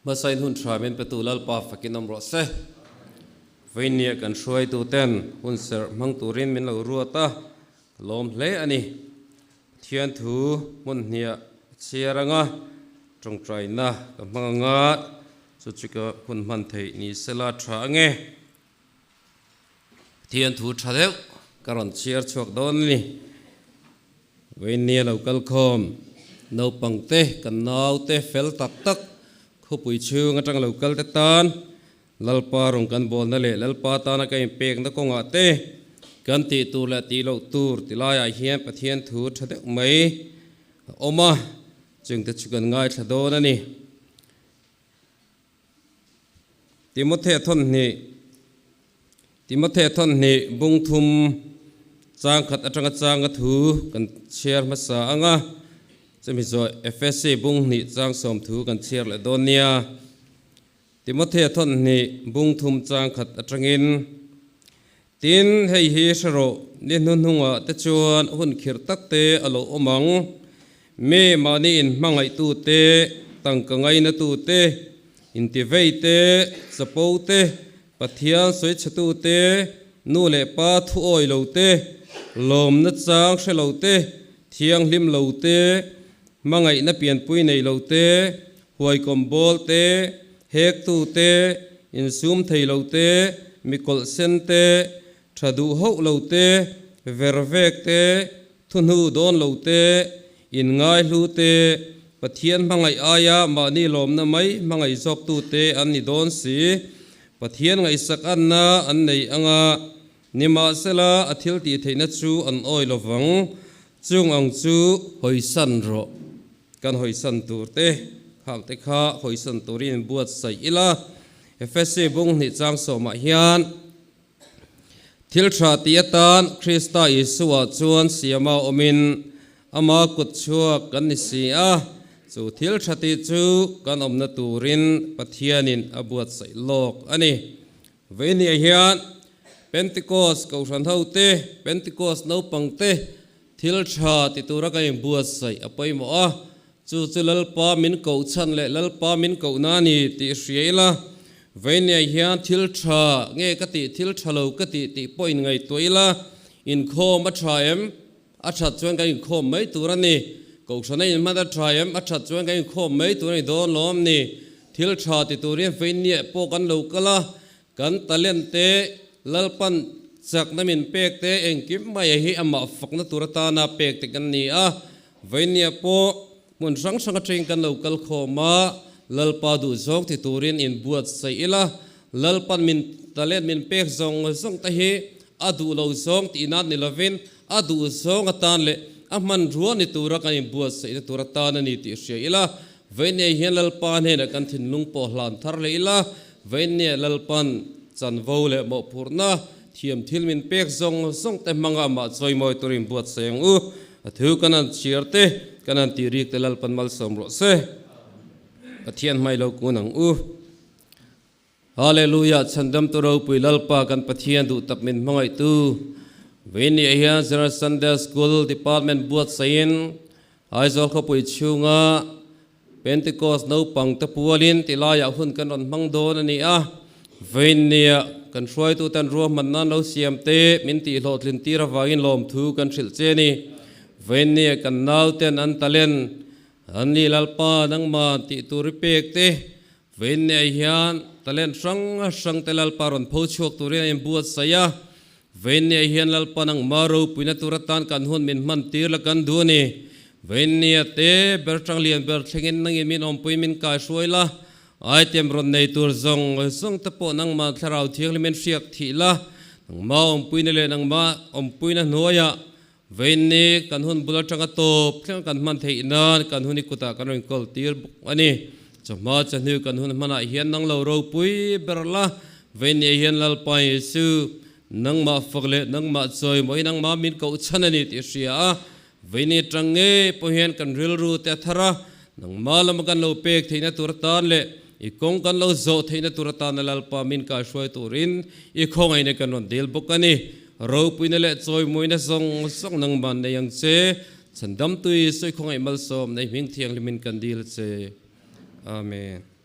Hmasain hun tha min petu Lalpa fakin awm rawh se. Veinia kan hruaitu ten hun serh hmang turin min lo ruat a, ka lawm hle a ni. Pathian thu hmun hniah a chhiar anga tawngtaina ka hmang anga chu chu ka hun hman theih ni sela tha ange. Pathian thu tha deuh ka rawn chhiar chhuak dawn a ni. Veinia lo kal khawm naupang te kan nau te fel tak tak khawpui chhung atang lo kal te tan Lalpa rawn kan bawlna leh Lalpa tana ka inpekna kawngah te kan tih tur leh tih loh tur ti laiah hian Pathian thu tha deuh mai a awm a, chungte chu kan ngaithla dawn a ni. Timothea thawnhnih Timothea thawnhnih bung thum chang khat atanga changa thu kan chhiar hmasa ang a, chumi zawh Efesi bung hnih chang sawm thu kan chhiar leh dawn nia. Timothea thawnhnih bung thum chang khat atangin, Tin, hei hi hre rawh, ni hnuhnungah te chuan hun khirh tak te a lo awm ang. Mi mahni inhmangaihtu te, tangka ngainatu te, intivei te, chapo te, Pathian sawichhetu te, nu leh pa thu awi lo te, lawmna chang hre lo te, thianghlim lo te, hmangaihna pianpui nei lo te, Huaikawm bawl te, hektu te, insum thei lo te, mikawlh sen te, tha duh hauh lo te, ver vek te, thuhnu dawn lo te, inngaihlu te, Pathian hmangaih aia mahni lawmna mai hmangaih zawktu te an ni dawn si. Pathian ngaihsak anna an nei anga, nimahsela a thil tih theihna chu an awi lovang. Chung ang chu hawisan rawh. Kan hawisan tur te, khang te kha hawisan turin buatsaih ila. Efesi bung hnih chang sawmah hian thil tha tih atan Krista Isua chuan siama awmin ama kut chhuak kan ni si a, chu thil tha tih chu kan awmna turin Pathianin a buatsaih lawk a ni. Veinia hian Pentecost Kohhran hote, Pentecost naupang te thil tha ti tura kan inbuatsaih a pawimawh a, chu chu Lalpa min koh chhan leh Lalpa min kohna a ni tih hria ila, Veinia hian thil tha nge ka tih, thil tha lo ka tih tih pawh inngaihtuah ila, inkhawm a tha em? A that chuan kan inkhawm mai tur a ni. Kohhran a inhman a tha em? A that chuan kan inkhawm mai tur a ni dawn lawm ni. Thil tha ti turin Feinniah pawh kan lo kal a, kan talent te, Lalpan chakna min pek te engkim mai hi amah fakna tur atana pek te kan ni a. Feinniah pawh hmun hrang hrang atangin kan lo kal khawm a, Lalpa duhzawng ti turin inbuatsaih ila, Lalpan min talent min pek zawng zawng te hi a duh lo zawng tih nan ni lovin a duh zawng atan leh a hmanrua ni tura kan inbuatsaihna tur atan a ni tih hria ila, Veinia hian Lalpa hnenah kan thinlung pawh hlan thar leh ila, Veinia Lalpan chanvo leh mawhphurhna thiam thil min pek zawng zawng te hmanga amah chawimawi tur inbuatsaih ang u. A thu kan han chhiar te, kan han tih rik te Lalpan malsawm rawh se. Pathian hmai lo kun ang u. Hallelujah Chhandamtu ropui Lalpa kan Pathian duh tak min hmangaihtu Veinia hian General Sunday School Department buatsaihin Aizawl khawpui chhunga Pentecost naupang te pualin tilaiah hun kan rawn hmang dawn a ni a, Veinia kan hruaituten ruahman nan lo siam te min tihhlawhtlin tir avangin lawmthu kan hrilh che a ni. Veinia kan nauten an talent an ni Lalpa nangmah tih tur i pek te Veinnei hian talent hrang hrang te Lalpa rawn pho chhuak turin a inbuatsaih a. Veinnei hian Lalpa nangmah ropuina tur atan kan hun min hman tir la kan duh a ni. Veinnia te ber tang lian ber thlengin nangin min awmpui min kai hruai la, item rawn nei tur zawng zawng te pawh nangmah thlarau thianghlim in hriak thih la, nangmah awmpuina leh nangmah awmpuina hnuaiah Veinni kan hun bul atanga tawp thleng kan hman theih nan kan hun i kutah kan rawn kawl tir bawk a ni. Chawhma chahnu kan hun hmanah hian nang lo ropui ber la, Veinni hian Lalpa Jesu, nangmah fak leh nangmah chawimawi nangmah min koh chhan a ni tih hria a, Veinni atang ngei pawh hian kan rilru te a thar a, nangmah lama kan lo pek theihna tur atan leh i kawng kan lo zawh theihna tur atana Lalpa min kaihruai turin i khawngaihna kan rawn dil bawk a ni. Ropuina leh chawimawina zawng zawng nangmah nei ang che, Chhandamtui sawi khawngaih malsawm nei hming thianghlimin kan dil che. Amen.